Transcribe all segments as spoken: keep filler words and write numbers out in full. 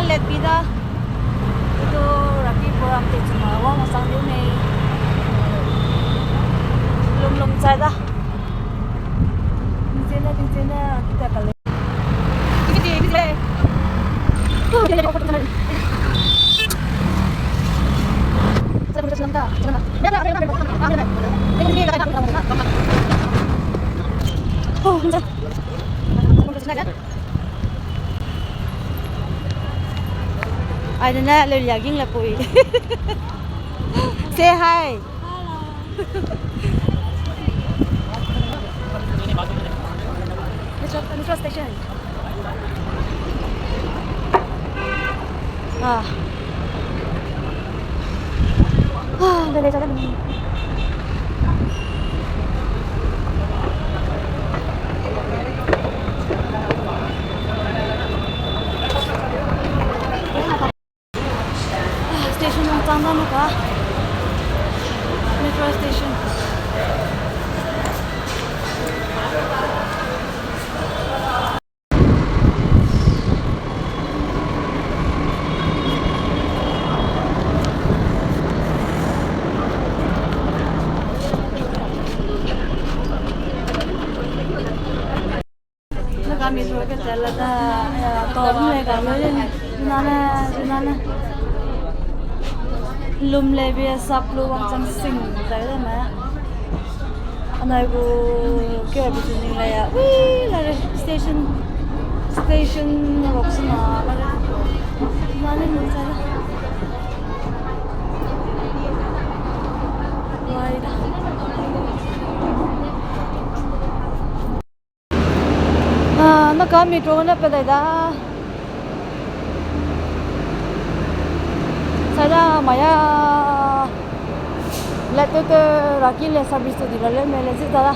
Let pi da. Itu rapi program te chuma wang sang diu mei. Lum lum chai da. Tingchen da, tingchen da, kita kale. Ai, dene leu lia ging le pui. Say hi. Hello. Metro, metro station. Ah. Ah, dai, dai, dai, dai. Station nang chang da maka. Metro station. Naka metro ke tela da, eh, tom le ga le, nane, nane. Lum le bi sap lu wang chang sing zai da me. Anai gu ke bi ning le ya. Ui, la re station, station rock sna la re. Nane lum zai da. Wai da. Ah, naka metro ne pe dai da. Sai da maya. Let te te raki le service te di la le me le zi da da.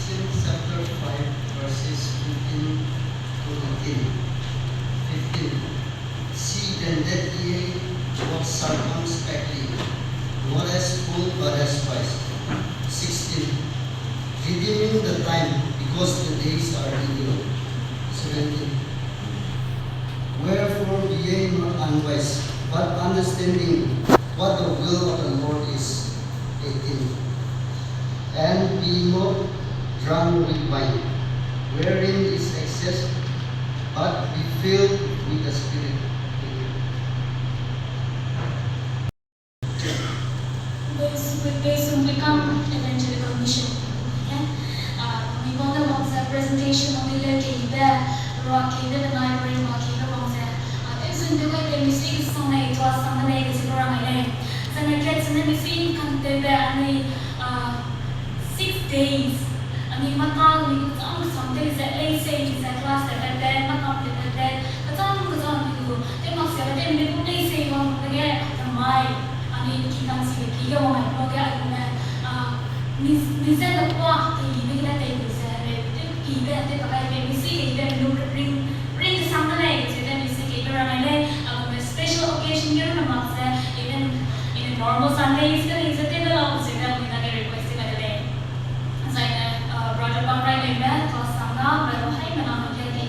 Ephesians chapter five, verses fifteen to eighteen. Fifteen. See then that ye walk circumspectly, not as fools, but as wise. Sixteen. Redeeming the time, because the days are evil. Seventeen. Wherefore be ye not unwise, but understanding what the will of the Lord is. Eighteen. And be not drunk with wine, wherein is excess, but be filled with the Spirit. Based, based on Become Evangelical Mission. Ah, mi bang ne bang ze presentation on the left keibe, rua keibe benai brain ba keibe bang ze. Ah, tew zun tew gai pe misi kesang lei, tua sang lei, kesi rua mai lei. Zane kat zene misi kan tewbe anui, ah, six days. Anui mata anui chang sang tew ze lei sei ze class te pete, mata te pete, kachang kachang anui gu tew mak se ba tew mi gu lei sei wang pe ge, tamai. Anui ki kan si ki ge wang ai lo ge ai ne, ah, mi, mi ze le kua te yi ne ge tei lu ze le tew ki be tew pa kai be misi ke be lu ring, ring sang de lei, ze de misi ke be rang ai lei, ah, special occasion ge rang mak ze, even in a normal Sundays ge lei ze tew de lau ze de mi na ge request de lei. Zaine, ah, brother Bangrai lei me, class sang na, Bible hai me na ge lei,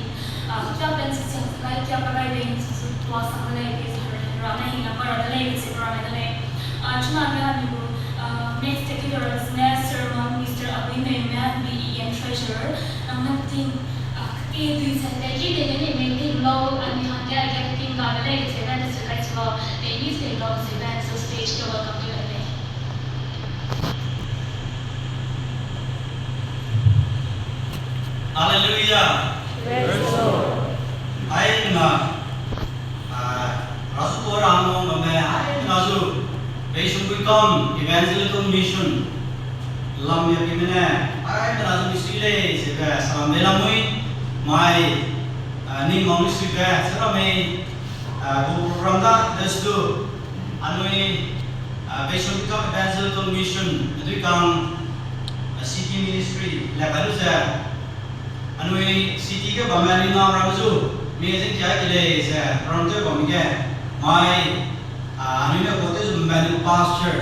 ah, kia pen si siang kai, kia pa kai be si su tua sang lei, ke sa ra na hing na pa ra de lei, ke si pa ra de lei. Ah, chuna ge anui gu, ah, next category ne sermon Mister Abui Meume, B E M Treasurer, nang ne ting, ah, ke dui ze de ki de ne me ting lau, anui hangge ge ting ga de lei, ke si de, de se kai su lau, de ni se lau, se de, so stage ke welcome de lei. Hallelujah. Praise the Lord. Ai na, ah, rasu to rang nong me, ai na zu, Beisumpuikam Evangelical Mission, lam ya pi mene, ai na zu misui lei, se be, salam de lamui, mai, ah, ning mang misui be, se lamui, ah, gu program da, let's do. Anui, ah, Beisumpuikam Evangelical Mission, adui kang, ah, city ministry, le kai lu ze. Anui city ge bamme anui na ram zu, mi ze kia ki lei ze, ram tew bam ge. Mai, ah, anui ne ko tew zu bamme anui pastor,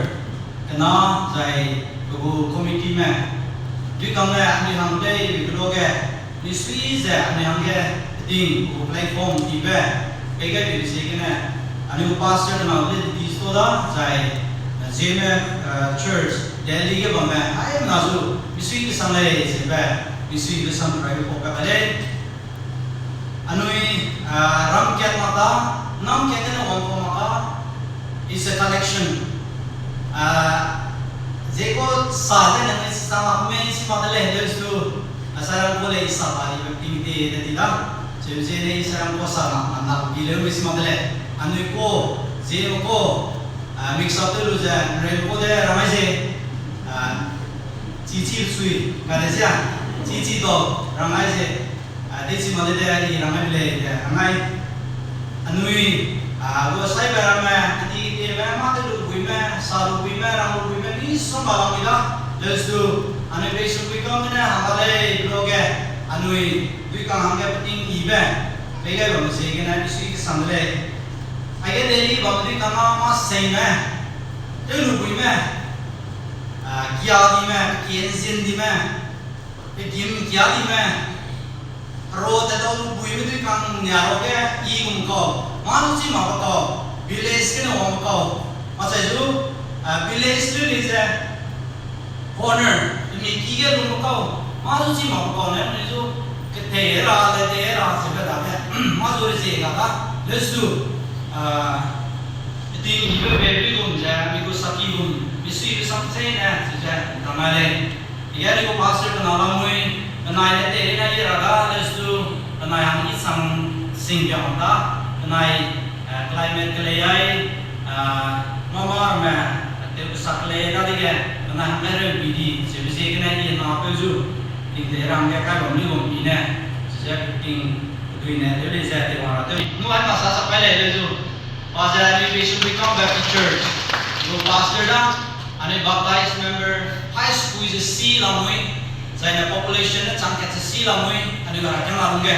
kena, zai, pe gu committee me. Dui kang ne anui hang lei, pe gu lo ge. Misui ze anui hangge ting gu platform tibe, pei gai be ziegene, anui gu pastor kena de di sto da, zai, eh, Zeme, eh, Church, Delhi ge bamme, ai na zu, misui kesang lei, zebe, misui kesang rai ge pau ka lei. Anui, ah, ram kat mak ta, nam kat ne wang kau mak ta, is a collection. Ah, ze ko sa ze ne sa mak me si mak de lei, those two. Asarang ko le isa ba di ting de de di da. Cheu ze ne isarang ko sa na, na, na, di le wis ma de le. Anui ko, ze ko, ah, mix up te lu ze, re ko de, ramai ze. Ah, chi chi sui, ka de zia. Chi chi do, ramai ze. Ah, de chi ma de de, i ramai le, de, ramai. Anui, ah, gu saibe ramme, kedi kedibe, mâ te lubuime, sa lubuime, rang lubuime, misongga lam mi da, lesu, anui Beisumpuikam gene hangga lei, blo ge, anui, dui kang hangge peting ibe, pei gai bamme ziegene, misui kesang de lei. Aige Delhi bamme dui kang a mâ seime, te lubuime, ah, kia dime, ki enzin dime, pe gim kia dime, Hero te dau lubuime dui kang nia ro ge i gum kau, mâ zu chi mak kau, village gene wang kau, mâ chai zu, ah, village lu ni ze, corner, mi ki ge lum kau, mâ zu chi mak kau ne, mi zu, ketei ra, le tei ra, ze be da ge, mâ zu re ze ga da, lesu, ah, ting ibe be dui gum ze, mi gu saki gum, misui be sam chei ne, ze ze, rang ai lei. Ige ni gu pastor kena lamui, penai ne tei rina i ra da, lesu, penai hang i sang sing bia hang da, penai, eh, climate kelei ai, eh, mama me, eh, teu kesak kelei dadege, penai hang ne reu bi di, ze be ziegene i na peu zu, ting tei rang ge kai bam ni gum i ne, ze ting dui ne, teu lei ze tei wang ra teu. Nu ai ma sa sa pai lei lesu. Pa ze anui Beisumpuikam Baptist Church gu pastor da, anui baptized member hai sukui ze si lamui, zaine population ne chang kat ze si lamui, anui ga rakiang la lungge.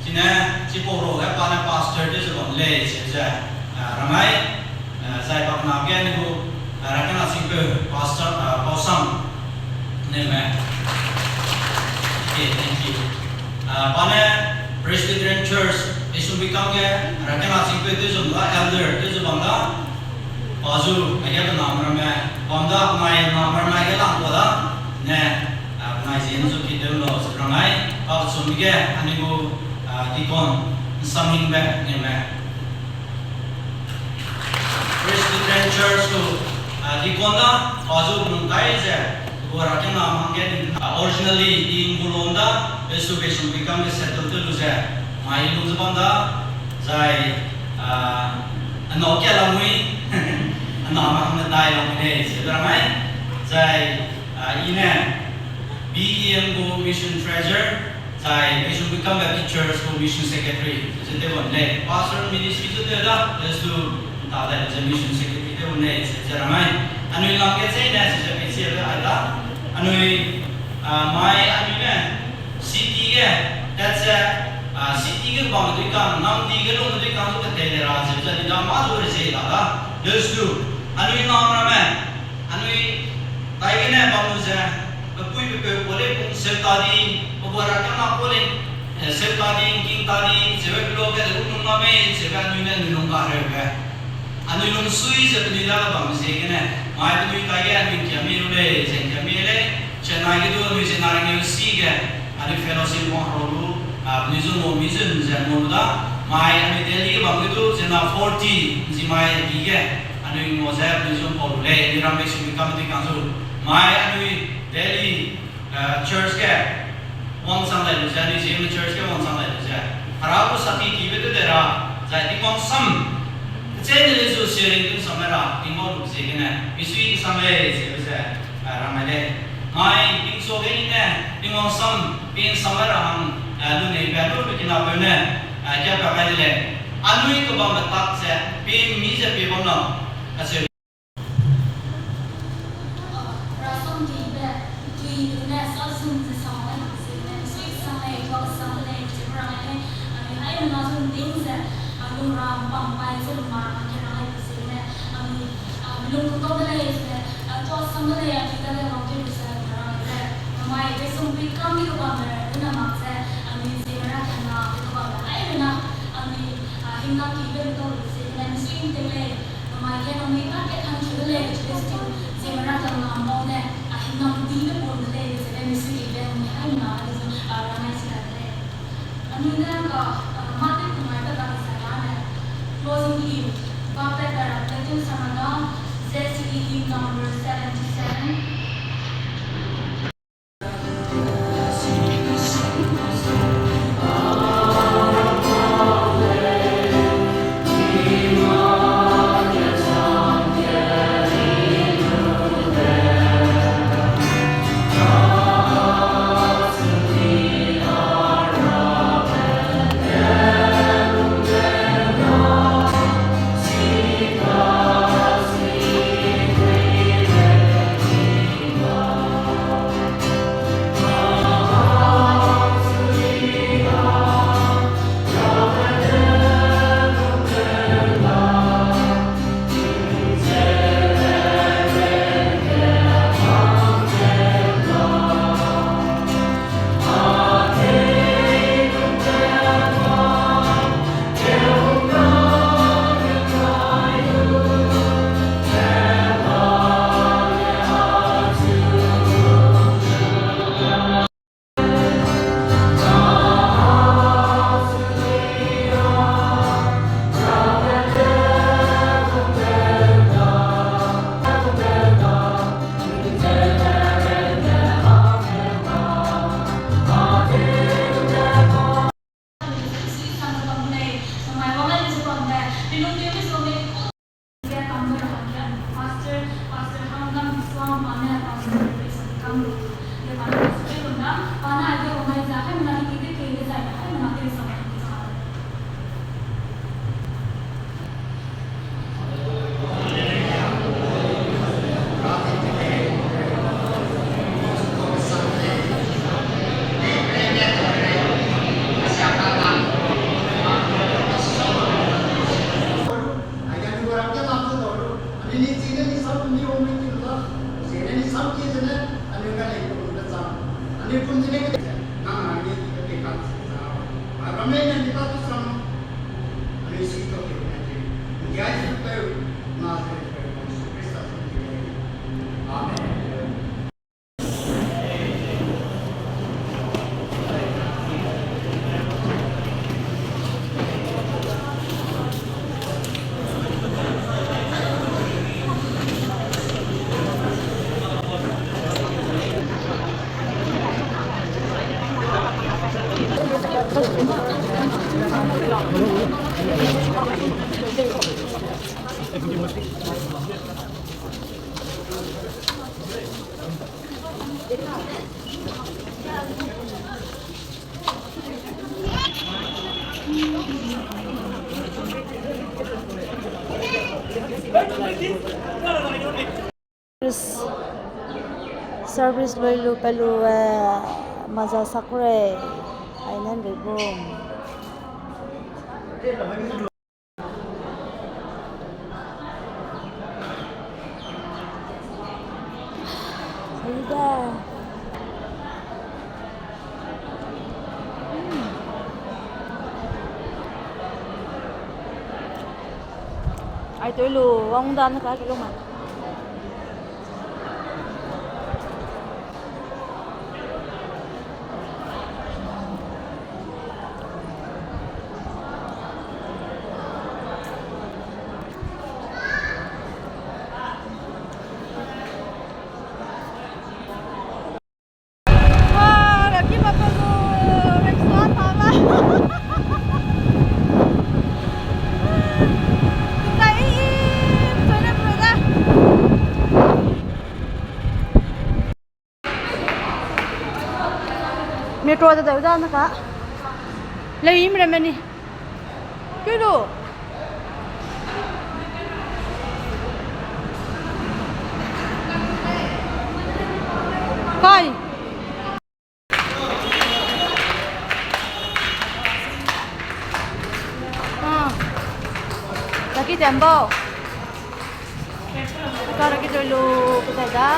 Chine, chipau ro ge pa ne pastor de ze bam lei, ze ze, ah, ramai, ah, zai pa kena ge anui gu, ah, rakiang la singpeu pastor, ah, Pausam, ne me. Okay, thank you. Ah, pa ne Presbyterian Church, Beisumpuikam ge, rakena chingpeu tew zu bam da, elder tew zu bam da, pa zu, aige pe nam ramme, bam da, nai nam ramme ge lang kua da, ne, ah, nai zie ne zu ki tew lau, ze rang ai, pa kechum ge, anui gu, ah, deacon, Nsamhingbe, ne me. Presbyterian Church gu, ah, deacon da, pa zu nung kai ze, gu rakena hangge, ah, originally, Tingwang gu lon da, Beisu Beisumpuikam ge settle tew lu ze, mai lung ze bam da, zai, ah, anau kia lamui, aname hangge dai lamui lei, ze rang ai, zai, ah, i ne, B E M gu mission treasurer, zai Beisumpuikam Baptist Church gu mission secretary, ze tew bam lei. Pastor ministry zu tew da, lesu nta dai ze mission secretary tew bam lei, ze rang ai. Anui lam ge chei ne, ze pe chi ai da. Anui, ah, mai anui ne, city ge, tat ze, ah, city ge bam dui kang, namdi ge lung dui kang zu ketei le ra, ze ze di da mâ zu re ze da da. Lesu, anui nam ramme, anui, taigene bam lu ze, pepui pepeu kua lei pung seu ta di, pegua rakena kua lei, eh, seu ta di, ngking ta di, zeube pe lo ge de gu nung la mei, zeube anui ne anui lung kahereube. Anui lungsui ze penui dage bam ziegene, mai penui taige anui ngkia mi lu lei, ze ngkia mi lei, Chennai ge du anui ze na ringeu si ge, anui fellowship wang hera lu, ah, penui zu ngau mi zun ze ngau lu da, mai anui Delhi ge bam ge du ze na forty, nzi mai di ge, anui ngau ze penui zu pau lu lei, anui ram Beisumpuikam dui kang zu, mai anui Delhi, eh, church ge, wangchang dai lu ze, anui Zeme church ge wangchang dai lu ze. Hera gu saki kibe tew de ra, zai Tingwang sam. Kecheîne lei zu sharing tew sam ra, Tingwang lu ziegene, misui kesang lei, zebe ze, eh, rang ai lei. Mai, Tingso ge i ne, Tingwang sam, pin sam ra hang, eh, lunei be lu pe kinapeu ne, eh, kia pa kai de lei. Anui kebambe tak ze, pin mi ze pie bam lau, acheu Rasam dibe, dui dune sa zun ze sang lei, zene, sui sang lei, tua sang lei, ze rang lei, anui haimena zun ting ze, a lung ram pam pai ze lung ma, a ke rang lei, zene, anui, a, lung tu tau de lei, zene, a, tua sang de lei, a, dui dage wang tew lu ze, rang lei, namai, Beisumpuikam ge kebambe, runa mak ze, anui Zeme ra kena, ge kebambe, haimena, anui, a, hingna kibe lu tau lu ze, zene, misui ting lei, namai ge nangnui tâ kat hang ki de lei, Christian, Zeme ra kena mak ne, a, hingna dibe pum de lei, zene, misui ting lei, nangnui haimena, a, rang lei, zene, a, rang lei, zene, de lei. Anui ne ka, a, mâ tew kumai pe ka design ne, closing hymn, ba pe ka ra, Platinum Samada, Z C D hymn number seventy-seven. Service lui lu pe lu, eh, maza sak rei, ainen rei bum. Ai toi lu, wang dan ka ke lu ma. Metro de dau da na ka. Lei im re meni. Kilo. Kai. Ah. Lagi tembo. Ka lagi doi lo, ka da.